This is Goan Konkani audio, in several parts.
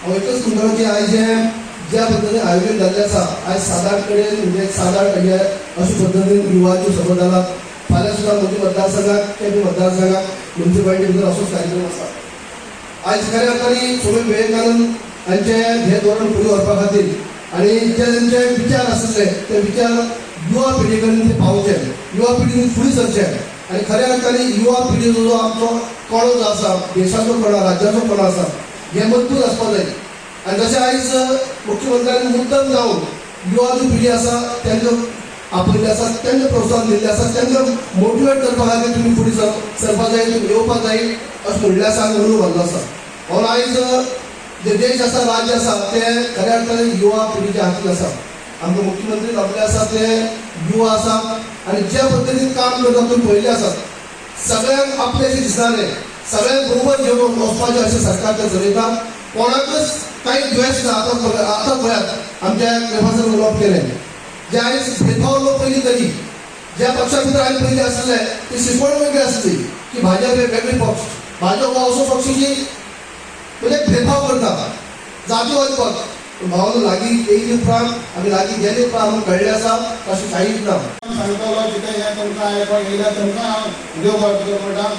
हांव एकच म्हणटलो की आयज हें ज्या पद्दतीन आयोजन जाल्लें आसा, आयज 7-8 कडेन, म्हणजे 7-8 हे अशे पद्दतीन युवाच्यो सभा जाला. फाल्यां सुद्दां म्हज्या मतदारसंघात, केपें मतदारसंघात म्युनिसिपालिटी भितर असोच कार्यक्रम आसा. आयज खऱ्या अर्थान स्वामी विवेकानंद हांचे हे धोरण फुडें व्हरपा खातीर आनी जे तेंचे विचार आशिल्ले ते विचार युवा पिढी कडेन ते पावचे, युवा पिढीन फुडें सरचे आनी खऱ्या अर्थान युवा पिढीचो जो आमचो कणो जो आसा, देशाचो कणो, राज्याचो कणो आसा, हे मजबूत आसपाक जाय. आनी जशें आयज मुख्यमंत्र्यांनी मुद्दम जावन युवा जी पिढी आसा तांकां आपयल्ले आसा, तांकां प्रोत्साहन दिल्लें आसा, तांकां मोटिवेट करपा खातीर तुमी फुडें सरपा जाय, तुमी येवपा जाय अशें म्हणिल्लें आसा आनी उलो घाल्लो आसा. म्हणून आयज जे देश आसा, राज्य आसा, ते खऱ्या अर्थान युवा पिढीच्या हातीन आसा. आमकां मुख्यमंत्री लाभले आसा ते युवा आसा आनी ज्या पद्दतीन काम करता तुमी पळयल्लें आसा. सगळ्यांक आपलें अशें दिसतालें, सगळ्यांक बरोबर घेवन वचपाचें अशें सरकार ते चलयता. कोणाकच कांय द्वेश ना. आतां आतां पळयात, आमच्या क्लेफासान उलोवप केलें, जे आयज भेदभाव लोक पयलीं करी, ज्या पक्षा भितर आमी पयलीं आसले ती शिकवण वेगळी आसली की भाजप हे वेगळे पक्ष, भाजप हो असो पक्ष की म्हणजे भेदभाव करता, जातीवादी पक्ष. पूण भावानो, लागीं येयले उपरांत, आमी लागीं गेले उपरांत आमकां कळ्ळें आसा तशें कांयच ना. सांगतलो कितें हें तुमकां आयकूंक येयल्यार तुमकां हांव देव बरें करूं म्हणटा.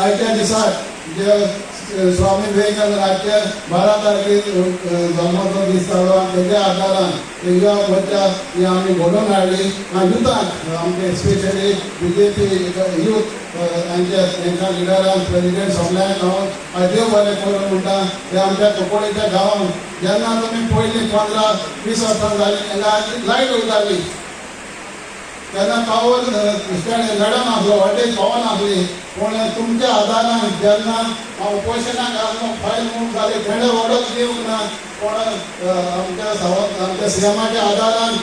आयच्या दिसाक जे स्वामी विवेकानंद आजच्या 12 तारखेर जल्माचो दीस जालो आनी तेज्या आदारान युवा मोर्चा ही आमी घडोवन हाडली आनी युथाक आमचे स्पेशली बीजेपी यूथ तांच्या तेंच्या लिडरान, प्रेजिडेंट सगल्यांक हांव आयज देव बरें करूं म्हणटा. ते आमच्या कुंकळ्ळेच्या गांवांत जेन्ना तुमी पयलीं 15-20 वर्सां जालीं तेन्ना लायट वयताली, तेन्ना पावर स्टँड नडन आसलो, व्होल्टेज पावनासली. पूण तुमच्या आदारान जेन्ना हांव उपोशणाक आसलो, फायल मूव जाली, तेणें ऑर्डर दिवंक ना, पूण आमच्या सावंत, आमच्या सीएमाच्या आदारान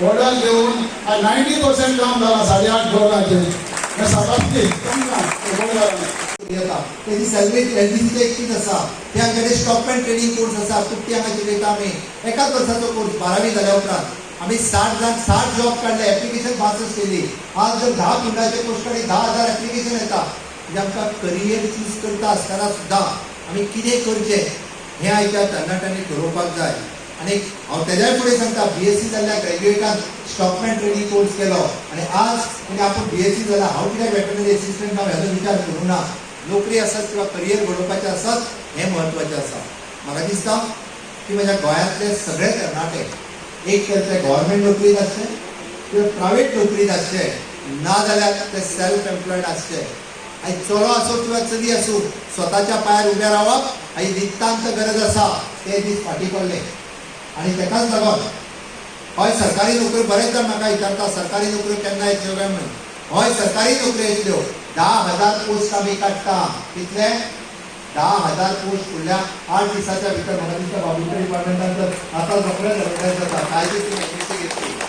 ऑर्डर घेवन आयज 90% काम जालां 8.5 करोडाचें. हें साबासकी तुमकां. येता तेजी सॅलरी एलडीसीचे एकटीच आसा. त्या कडेन स्टॉकमॅन ट्रेनिंग कोर्स आसा. कुट्टी हांगा शिकयता आमी. एकाच वर्साचो कोर्स. 12वी जाल्या उपरांत आमी 60 जाण 60 जॉब काडले. एप्लिकेशन पासच केली. आज जर 10 पिंडाचे पोस्ट काडली, 10,000 एप्लिकेशन येता. म्हणजे आमकां करियर चूज करता आसतना सुद्दां आमी कितें करचें हें आयच्या तरणाट्यांनी ठरोवपाक जाय. आनी हांव तेज्याय फुडें सांगता, बीएससी जाल्ल्या ग्रॅज्युएटान स्टॉकमॅन ट्रेनिंग कोर्स केलो आनी आज म्हणजे आपूण बीएससी जाला, हांव कित्याक वेटरनरी असिस्टंट ना हेजो विचार करूं ना. नोकरी आसत किंवा करियर घडोवपाचें आसत, हें म्हत्वाचें आसा. म्हाका दिसता की म्हज्या गोंयांतले सगळे तरणाटे एक तर ते गव्हर्मेंट नोकरीत आसचे किंवा प्रायवेट नोकरीत आसचे, ना जाल्यार ते सेल्फ एम्प्लॉयड आसचे. आनी चलो आसूं किंवा चली आसूं, स्वताच्या पांयार उबे रावप ही नितांत गरज आसा. ते दीस फाटीं पडले आनी तेकाच लागून हय, सरकारी नोकऱ्यो, बरेच जाण म्हाका विचारता, सरकारी नोकऱ्यो केन्ना येतल्यो काय म्हणून. हय, सरकारी नोकऱ्यो येतल्यो. 10,000 पोस्ट आमी काडटा. कितले? 10,000 पोस्ट फुडल्या 8 दिसाच्या भितर. म्हाका दिसता बाबूच्या डिपार्टमेंटान तर आतां रोखडेच एडवर्टायज जाता. काय ती